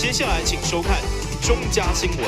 接下來請收看中嘉新聞。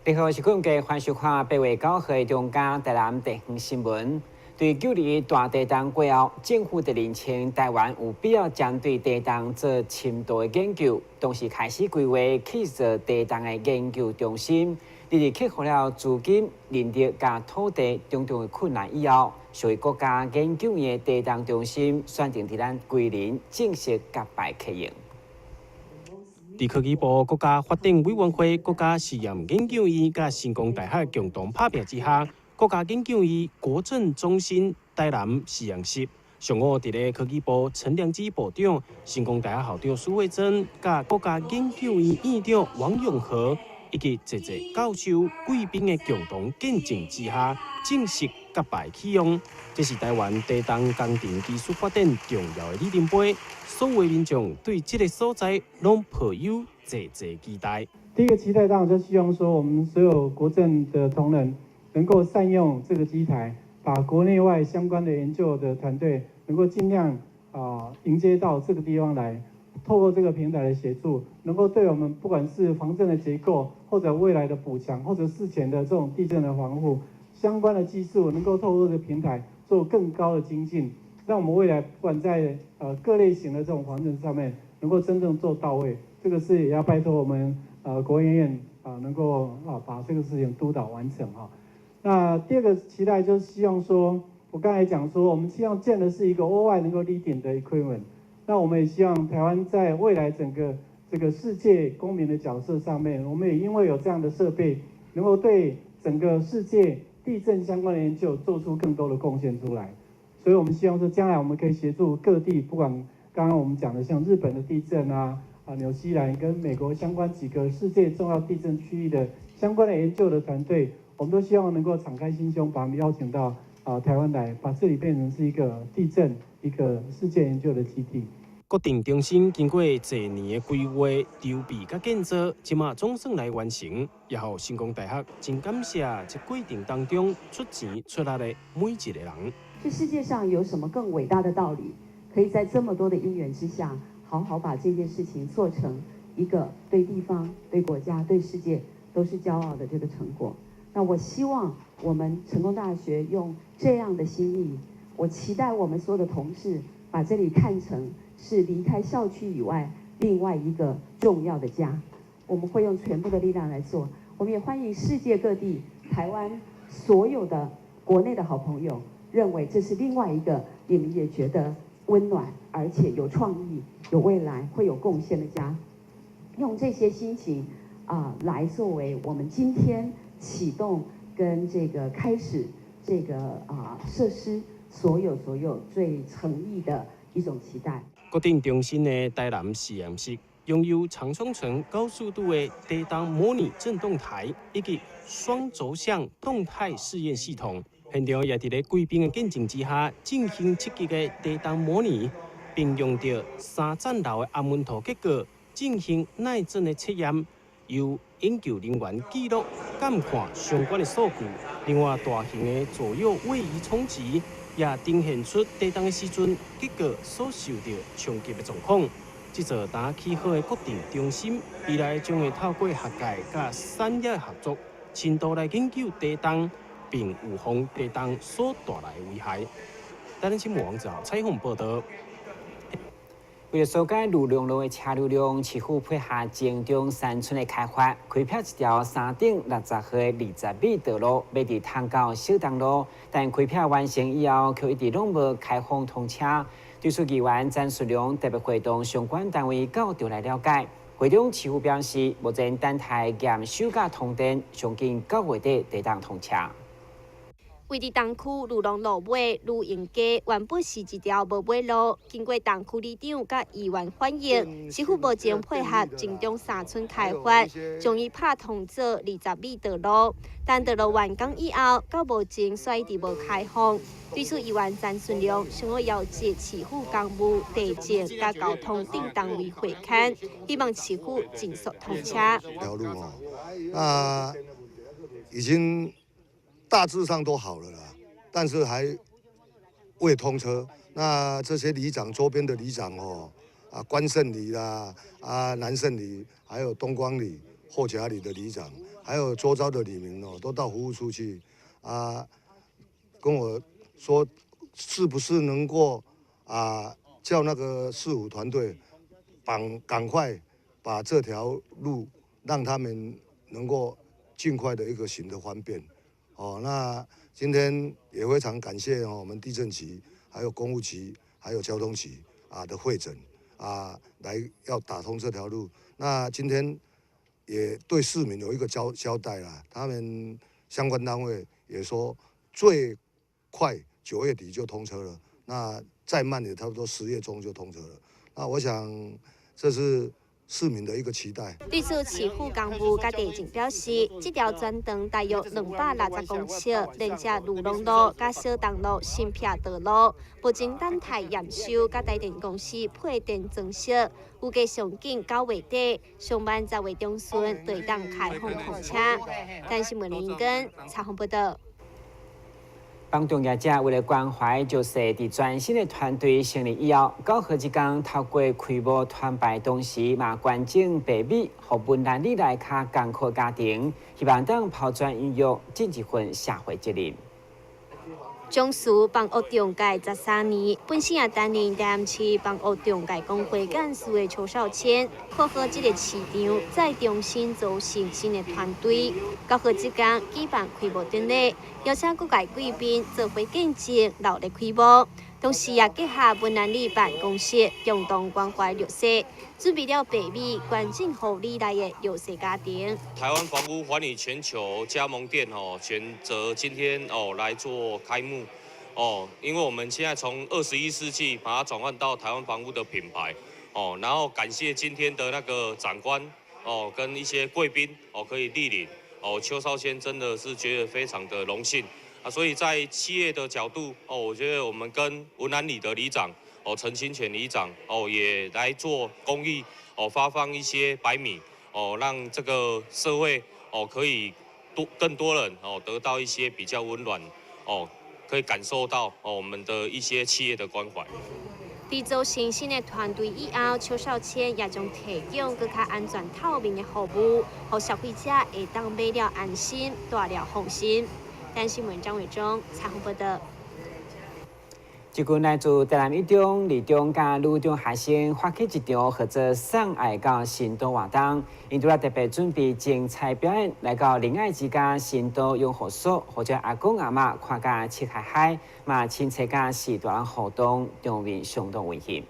你好，我是顧家，歡迎收看8月9號的中嘉台南地方新聞。對9·21大地震過後，政府就認清台灣有必要針對地震做深度的研究，同時開始規劃去做地震的研究中心。佇克服了資金、人力佮土地種種的困難以後，屬於國家研究院的地震中心選定佇咱歸仁正式揭牌啟用。佇科技部、國家發展委員會、國家實驗研究院佮成功大學共同拍拚之下，國家研究院國震中心台南實驗室上午佇咧科技部陳良基部長、成功大學校長蘇慧貞、佮國家研究院院長王永和以及濟濟教授貴賓的共同見證之下，正式揭牌啟用。這是台灣地震工程技術發展重要的里程碑。所有民眾對這个所在攏抱有濟濟期待。第一個期待當然就希望說，我們所有國震的同仁能夠善用這個機台，把國內外相關的研究的團隊能夠盡量迎接到這個地方來，透過這個平台的協助，能夠對我們不管是防震的結構，或者未來的補強，或者事前的這種地震的防護相關的技術，能夠透過這個平台做更高的精進，讓我們未來不管在各類型的這種防震上面，能夠真正做到位。這個是也要拜託我們國研院能夠把這個事情督導完成哈。那第二個期待就是希望說，我剛才講說，我們希望建的是一個 worldwide 能夠 leading 的 equipment。那我們也希望台灣在未來整個這個世界公民的角色上面，我們也因為有這樣的設備，能夠對整個世界地震相關的研究做出更多的貢獻出來。所以我們希望說，將來我們可以協助各地，不管剛剛我們講的像日本的地震啊、紐西蘭跟美國相關幾個世界重要地震區域的相關的研究的團隊，我們都希望能夠敞開心胸，把他們邀請到台灣來，把這裡變成是一個地震一個世界研究的基地。國震中心經過濟年的規劃、籌備佮建造，這馬總算來完成，也予成功大學真感謝這過程當中出錢出力的每一个人。這世界上有什麼更偉大的道理，可以在這麼多的因緣之下，好好把這件事情做成一個對地方、對國家、對世界都是驕傲的這個成果？那我希望我們成功大學用這樣的心意，我期待我們所有的同事把這裡看成是離開校區以外另外一個重要的家。我們會用全部的力量來做。我們也歡迎世界各地、台灣所有的國內的好朋友，認為這是另外一個你們也覺得溫暖，而且有創意、有未來、會有貢獻的家。用這些心情來作為我們今天啟動跟這個開始這個設施所有所有最誠意的一種期待。國震中心的台南實驗室擁有長松層高速度的地動模擬震動台以及雙軸向動態試驗系統，現場也佇咧貴賓的見證之下進行七級的地動模擬，並用著三層樓的安穩土結構進行耐震的測驗，由研究人員記錄監看相關的數據。另外，大型的左右位移衝擊也呈現出地動的時陣結構所受著衝擊的狀況。這座剛起好的國震中心，未來將會透過學界佮產業合作，深度來研究地動，並預防地動所帶來的危害。台南新聞王子豪採訪報導。為了疏解蘆龍路的車流量，市府配合前中山村的開發，開闢一條三頂60號的20米道路，欲直通到小東路。但開闢完成以後，卻一直攏無開放通車。對此，議員詹淑龍特別會同相關單位到場來了解。會中市府表示，目前等待驗收佮通電，上緊9月底會當通車。位佇東區裕隆路尾女榮街，原本是一條無尾路，經過東區里長佮議員反映，市府目前配合城中三村開發，將伊拍通做20米道路。但道路完工以後，到目前煞一直無開放。對此，議員詹順良想欲邀集市府工務、地政佮交通等單位會勘，希望市府盡速通車。條路哦，那已經大致上都好了啦，但是還未通車。那這些里長周邊的里長哦，啊關聖里啦，啊南勝里，還有東光里、後甲里的里長，還有周遭的里民哦，都到服務處去啊，跟我說是不是能夠啊叫那個市府團隊幫趕快把這條路讓他們能夠盡快的一個行得方便。哦，那今天也非常感謝哦，我們地政局、還有工務局、還有交通局啊的會診啊，來要打通這條路。那今天也對市民有一個交代啦，他們相關單位也說最快9月底就通車了，那再慢也差不多10月中就通車了。那我想這是市民的一個期待。對此，市府工務佮地政表示，這條全長大約260公尺，連接裕隆路佮小東路新闢道路，目前等待驗收佮台電公司配電裝設，預計上緊9月底，上慢10月中旬就會當開放通車。台新聞林根採訪報道。房仲業者為了關懷，就是佇全新的團隊成立以後，九號這工透過開幕團拜同時，嘛捐贈白米，予文蘭里內較艱苦家庭，希望當拋磚引玉，盡一份社會責任。從事房屋中介13年，本身也擔任台南市房屋中介公會幹事的邱少謙，看好這個市場再重新組成新的團隊。9號這工舉辦開幕典禮，邀請各界貴賓做伙見證熱烈開幕，同時也結合文蘭里辦公室共同關懷弱勢，準備了白米捐贈予里內的弱勢家庭。台灣房屋環宇全球加盟店哦，選擇今天哦來做開幕哦，因為我們現在從21世紀把它轉換到台灣房屋的品牌哦，然後感謝今天的那個長官哦，跟一些貴賓哦可以蒞臨哦，邱少謙真的是覺得非常的榮幸啊，所以在企業的角度哦，我覺得我們跟文蘭里的里長哦陳清泉里長哦也來做公益哦，發放一些白米哦，讓這個社會哦可以更多人哦得到一些比較溫暖哦，可以感受到哦我們的一些企業的關懷。佇組成新的團隊以後，邱少謙也將提供閣較安全透明的服務，予消費者會當買了安心，蹛了放心。台新聞張偉忠採訪報道。這群來自台南一中、二中佮女中學生發起一場號做送愛到新都活動，𪜶除了特別準備精彩表演，來到仁愛之家新都養護所，予遮阿公阿嬤看甲笑開開，嘛親切佮序大人互動，場面相當溫馨。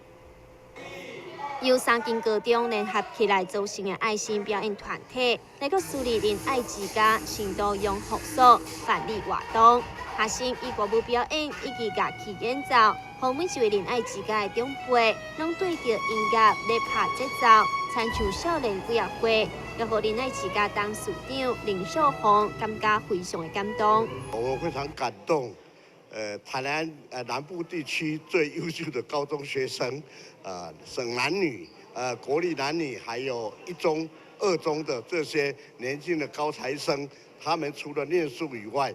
由三間高中聯合起來組成的愛心表演團體，來到私立仁愛之家新都養護所辦理活動。學生以歌舞表演以及樂器演奏，予每一位仁愛之家的長輩，攏對著音樂咧拍節奏，親像少年幾仔歲，也予仁愛之家董事長林秀紅感覺非常的感動。我非常感動。台南南部地區最優秀的高中學生，省男女，國立男女，還有一中、二中的這些年輕的高材生，他們除了念書以外，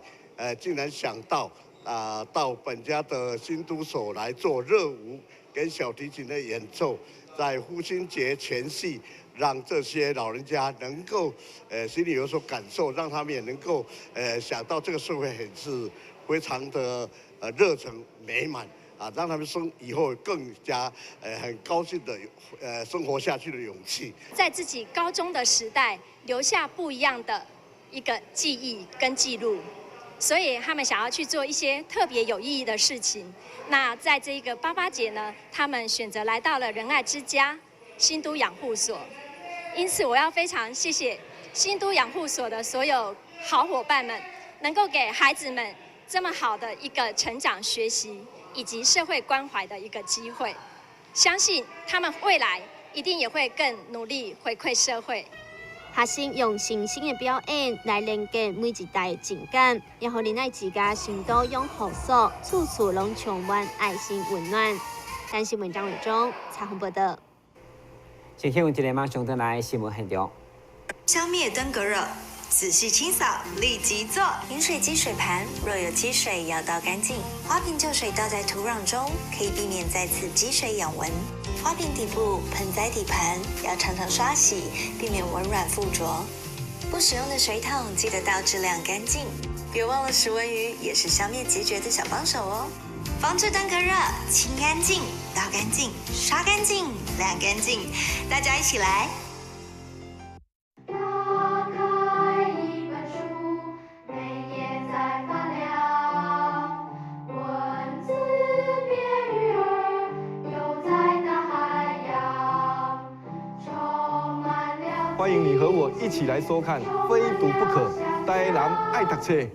竟然想到啊，到本家的新都所來做熱舞跟小提琴的演奏，在父親節前夕，讓這些老人家能夠心裡有所感受，讓他們也能夠想到這個社會很是非常的熱忱美滿啊，讓他們生以後更加很高興的生活下去的勇氣。在自己高中的時代留下不一樣的一個記憶跟記錄，所以他們想要去做一些特別有意義的事情。那在這個爸爸節呢，他們選擇來到了仁愛之家新都養護所，因此我要非常謝謝新都養護所的所有好夥伴們，能夠給孩子們這麼好的一個成長學習以及社會關懷的一個機會，相信他們未來一定也會更努力回饋社會。學生用星星的表演來連結每一代的情感，也予仁愛之家成都養護所，處處攏充滿愛心溫暖。台視新聞張偉忠採訪報道。先去問一個馬上轉來新聞現場。消滅登革熱，仔細清掃，立即做。飲水機水盤若有積水，要倒乾淨。花瓶舊水倒在土壤中，可以避免再次積水養蚊。花瓶底部、盆栽底盤要常常刷洗，避免蚊卵附着。不使用的水桶記得倒置晾乾淨。別忘了食蚊魚也是消滅孑孓的小幫手哦。防治登革熱，清乾淨、倒乾淨、刷乾淨、晾乾淨，大家一起來。打開一本書，每頁在發亮，文字變魚兒，游在大海洋，充滿了。歡迎你和我一起來收看《非讀不可》，台南愛讀冊。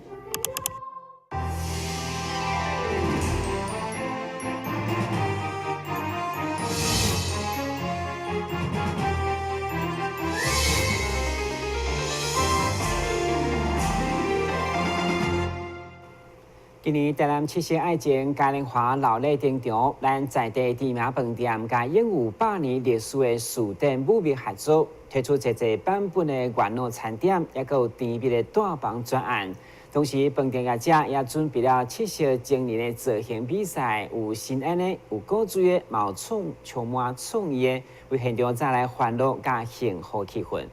今年台南七夕愛情嘉年華熱鬧登場，咱在地知名飯店佮擁有百年歷史的士典武密合作，推出濟濟版本的元老餐點，抑閣有甜蜜的帶房專案。同時，飯店業者也準備了七夕情人的造型比賽，有新穎的，有古錐的，嘛有創充滿創意的，為現場帶來歡樂佮幸福氣氛。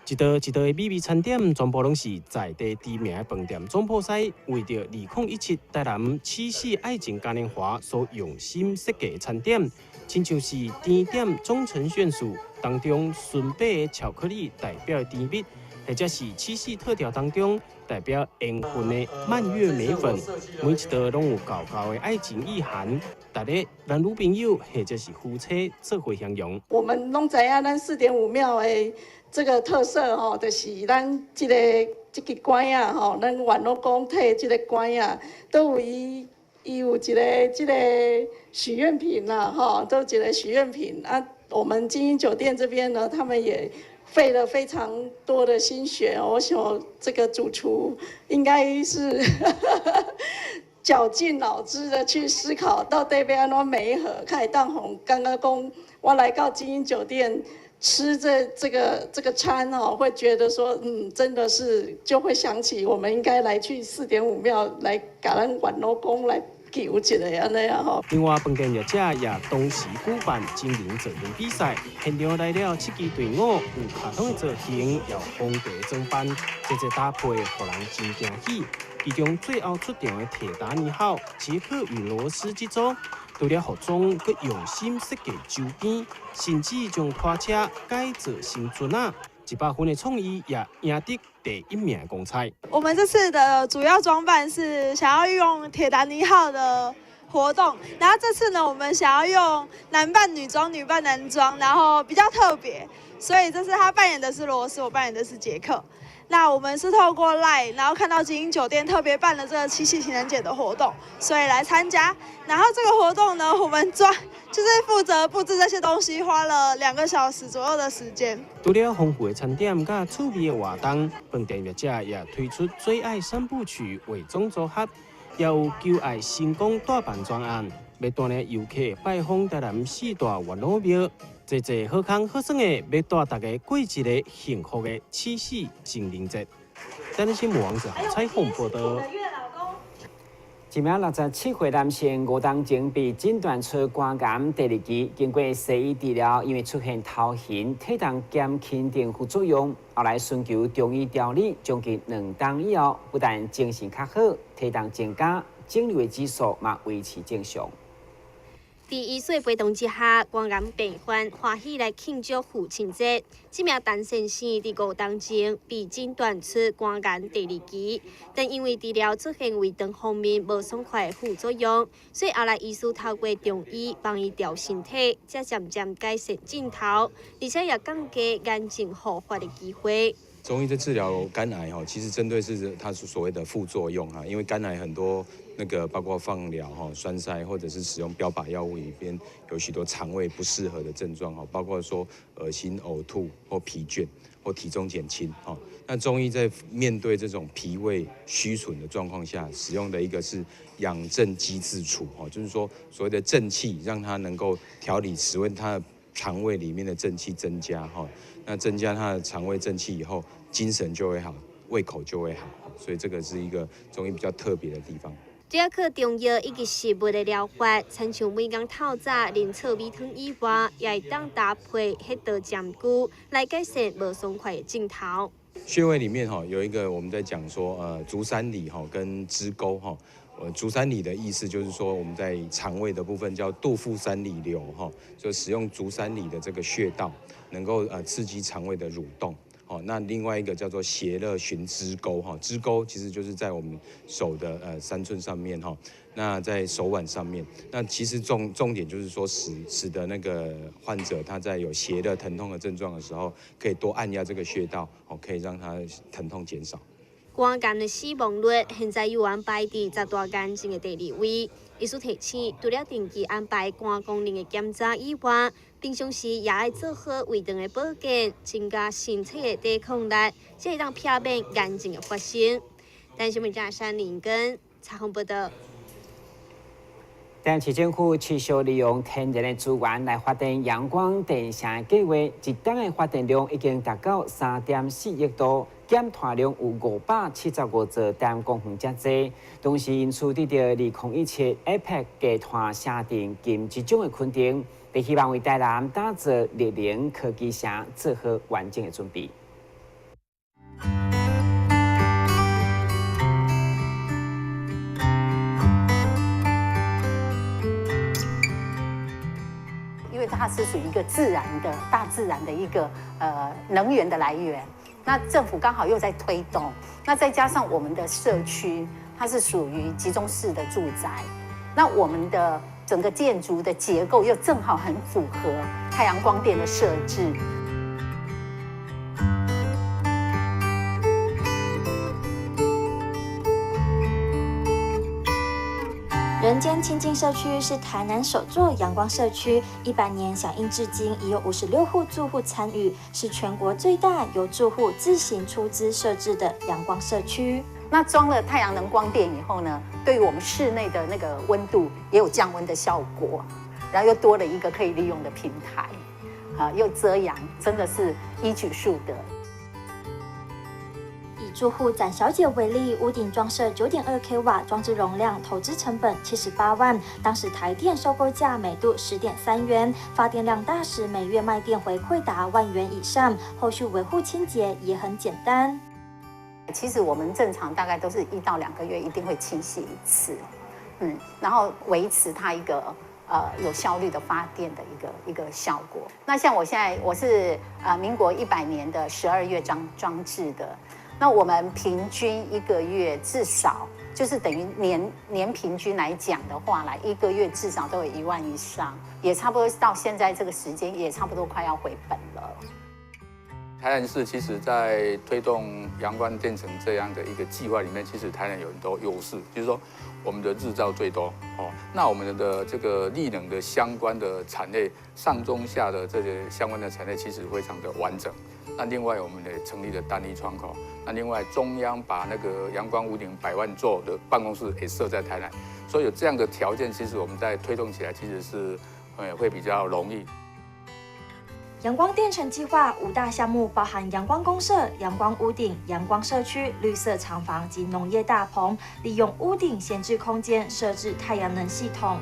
一道一道的美味餐點，全部攏是在地知名的飯店總鋪師為著2017台南七夕愛情嘉年華所用心設計的餐點，親像是甜點忠誠選手當中純白的巧克力代表的甜蜜，或者是七夕特調當中代表緣分的蔓越莓粉，每一道攏有厚厚的愛情意涵，大家男女朋友或者是夫妻做伙享用。我們攏知影，咱四點五廟的這個特色吼，就是咱這个這支拐仔吼，咱元老公提這個拐仔，都有伊伊有一个這个許願瓶啦，吼，都有一個許願瓶啊。我們晶英酒店這邊呢，他們也費了非常多的心血，我想這個主廚應該是絞盡腦汁的去思考，到底欲按怎媒合，才會當予感覺講，我來到晶英酒店吃這個餐哦，會覺得說，真的是就會想起我們應該來去四點五廟來共咱元老公來求一下按呢啊吼。另外，飯店業者也同時舉辦情人造型比賽，現場來了七支隊伍，有卡通的造型，也有風格的裝扮，這個搭配，予人真驚喜。其中最後出場的鐵達尼號傑克與羅斯這組，除了服裝，閣用心設計周邊，甚至將拖車改造成船仔，100分的創意也贏得第一名的光彩。我們這次的主要裝扮是想要用鐵達尼號的活動，然後這次呢，我們想要用男扮女裝、女扮男裝，然後比較特別，所以這次他扮演的是羅斯，我扮演的是傑克。那我們是透過 LINE，然後看到晶英酒店特別辦了這個七夕情人節的活動，所以來參加。然後這個活動呢，我們就是負責布置這些東西，花了2個小時左右的時間。除了豐富的餐點佮趣味的活動，飯店業者也推出最愛三部曲化妝組合，也有求愛成功大辦專案，欲帶領遊客拜訪台南四大月老廟。濟濟好康好耍的，欲帶大家過一个幸福的七夕情人節。台南新聞王子豪採訪報道。一名67歲男性5當前被診斷出肝癌第二期，經過西醫治療，因為出現頭暈、體重減輕等副作用，後來尋求中醫調理，將近2冬以後，不但精神較好，體重增加，腫瘤的指數嘛維持正常。佇醫師陪同之下，肝癌病患歡喜來慶祝父親節。這名陳先生佇5冬前被診斷出肝癌第二期，但因為治療出現胃腸方面無爽快的副作用，所以後來醫師透過中醫幫伊調身體，才漸漸改善症頭，而且也降低癌症復發的機會。中医在治疗肝癌哈，其实针对是它是所谓的副作用哈，因为肝癌很多那个包括放疗哈、栓塞或者是使用标靶药物里边有许多肠胃不适合的症状哈，包括说恶心、呕吐或疲倦或体重减轻哈。那中医在面对这种脾胃虚损的状况下，使用的一个是养正积自处哈，就是说所谓的正气，让它能够调理，使用它的肠胃里面的正气增加哈。那增加他的肠胃正气以后，精神就会好，胃口就会好，所以这个是一个中医比较特别的地方。除了靠中药以及食物的疗法，亲像每工透早啉糙米汤以外，也会当搭配彼道针灸来改善无爽快的症头。穴位里面哈有一个我们在讲说，足三里哈跟支沟哈。足三里的意思就是说，我们在肠胃的部分叫肚腹三里流哈，就使用足三里的这个穴道，能够刺激肠胃的蠕动。好，那另外一个叫做胁肋循支沟哈，支沟其实就是在我们手的3寸上面哈，那在手腕上面，那其实重点就是说使得那个患者他在有胁肋疼痛的症状的时候，可以多按压这个穴道，哦，可以让他疼痛减少。肝癌的死亡率现在有安排伫10大癌症的第2位。医师提醒，除了定期安排肝功能的检查以外，平常时也爱做好胃肠的保健，增加身体的抵抗力，才会当避免癌症的发生。但新闻记者山林根采访报道。台南市政府持续利用天然的资源来发电阳光电城的计划，一冬的发电量已经达到3.4亿度，减碳量有575座台南公园遮济。同时，因此得到2017 APEC 低碳城镇金质奖的肯定，希望为台南打造绿能科技城做好完整的准备。它是属于一个自然的大自然的一个能源的来源，那政府刚好又在推动，那再加上我们的社区它是属于集中式的住宅，那我们的整个建筑的结构又正好很符合太阳光电的设置。人间清净社区是台南首座阳光社区，100年响应至今，已有56户住户参与，是全国最大由住户自行出资设置的阳光社区。那装了太阳能光电以后呢，对于我们室内的那个温度也有降温的效果，然后又多了一个可以利用的平台，啊，又遮阳，真的是一举数得。住户展小姐为例，屋顶装设9.2 k 瓦装置容量，投资成本78万。当时台电收购价每度10.3元，发电量大时每月卖电回馈达1万元以上。后续维护清洁也很简单。其实我们正常大概都是1到2个月一定会清洗一次，然后维持它一个有效率的发电的一个效果。那像我现在我是民国100年的12月装置的。那我们平均一个月至少就是等于年平均来讲的话，来一个月至少都有1万以上，也差不多到现在这个时间也差不多快要回本了。台南市其实在推动阳光电城这样的一个计划里面，其实台南有很多优势，就是说我们的日照最多哦，那我们的这个绿能的相关的产业，上中下的这些相关的产业其实非常的完整。那另外，我们也成立了单一窗口。那另外，中央把那个阳光屋顶100万座的办公室也设在台南，所以有这样的条件，其实我们在推动起来其实是，会比较容易。阳光电城计划5大项目包含阳光公社、阳光屋顶、阳光社区、绿色厂房及农业大棚，利用屋顶闲置空间设置太阳能系统。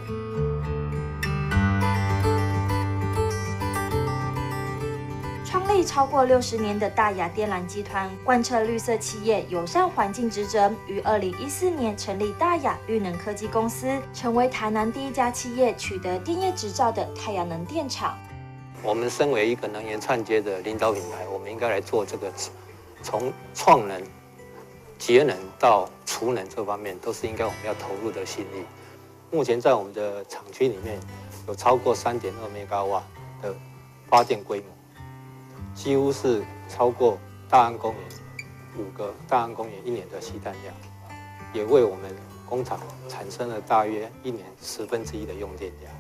创立超过60年的大亚电缆集团，贯彻绿色企业友善环境职责，于2014年成立大亚绿能科技公司，成为台南第一家企业取得电业执照的太阳能电厂。我们身为一个能源串接的领导品牌，我们应该来做这个，从创能、节能到储能这方面，都是应该我们要投入的心力。目前在我们的厂区里面，有超过3.2兆瓦的发电规模。几乎是超过大安公园五个大安公园一年的吸碳量，也為我們工廠產生了大約一年1/10的用電量。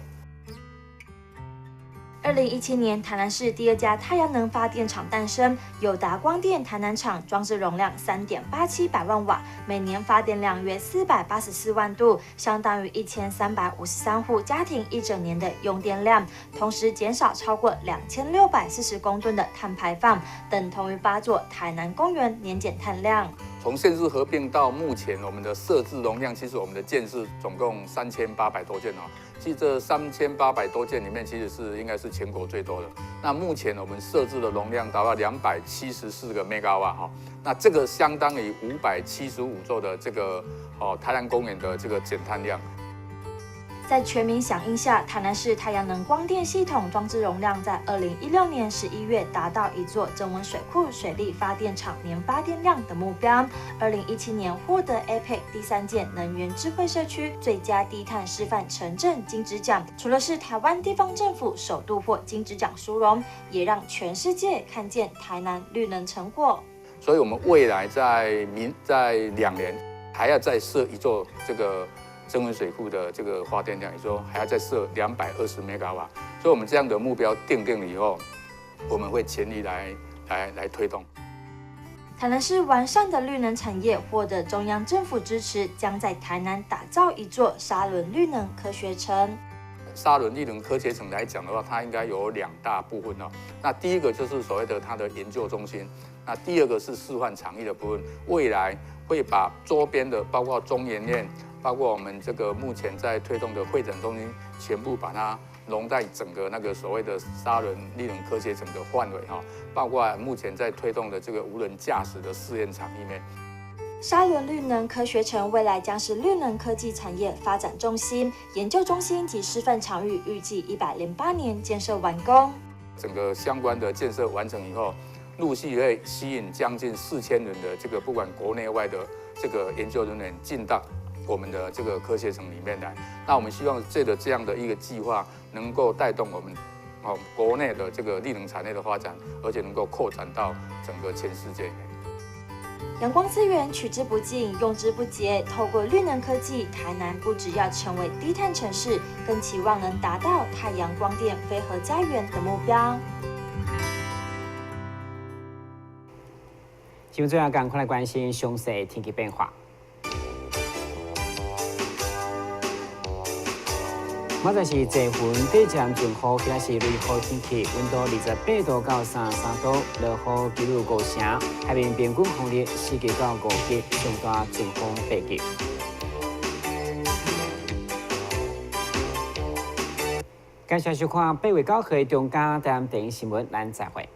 2017年，台南市第二家太陽能發電廠誕生，友達光電台南廠裝置容量3.87百萬瓦，每年發電量約484萬度，相當於1353戶家庭一整年的用電量，同時減少超過2640公噸的碳排放，等同於8座台南公園年減碳量。從縣市合併到目前，我們的設置容量，其實我們的件數總共3800多件哦。其實這3800多件裡面，其實是應該是全國最多的。那目前我們設置的容量達到274個兆瓦哈，那這個相當於575座的這個哦台南公園的這個減碳量。在全民響應下，台南市太陽能光電系統裝置容量在2016年11月達到一座曾文水庫水力發電廠年發電量的目標。2017年獲得 APEC 第三屆能源智慧社區最佳低碳示範城鎮金質獎。除了是台灣地方政府首度獲金質獎殊榮，也讓全世界看見台南綠能成果。所以，我們未來在2年還要再設一座這個曾文水庫的這個發電量，也就是說還要再設220兆瓦，所以我們這樣的目標訂定了以後，我們會全力來推動。台南市完善的綠能產業獲得中央政府支持，將在台南打造一座沙崙綠能科學城。沙崙綠能科學城來講的話，它應該有兩大部分哦。那第一個就是所謂的它的研究中心，那第二個是示範場域的部分。未來會把周邊的，包括中研院，包括我們這個目前在推動的會展中心，全部把它融在整個那個所謂的沙崙綠能科學城的範圍哈，包括目前在推動的這個無人駕駛的試驗場裡面。沙崙綠能科學城未來將是綠能科技產業發展中心、研究中心及示範場域，預計108年建設完工。整個相關的建設完成以後，陸續會吸引將近4000人的這個不管國內外的這個研究人員進到我們的這個科學城裡面來。那我們希望借著這樣的一個計劃，能夠帶動我們哦國內的這個綠能產業的發展，而且能夠擴展到整個全世界。陽光資源取之不盡，用之不竭。透過綠能科技，台南不只要成為低碳城市，更期望能達到太陽光電非核家園的目標。新聞最後，趕快來關心詳細天氣變化。明仔載是濟雲短暫陣雨，或者是雷雨天氣，溫度28度到33度，落雨幾率5成，海面平均風力4級到5級，上大陣風8級。感謝收看8月9號中嘉台南電視新聞，咱再會。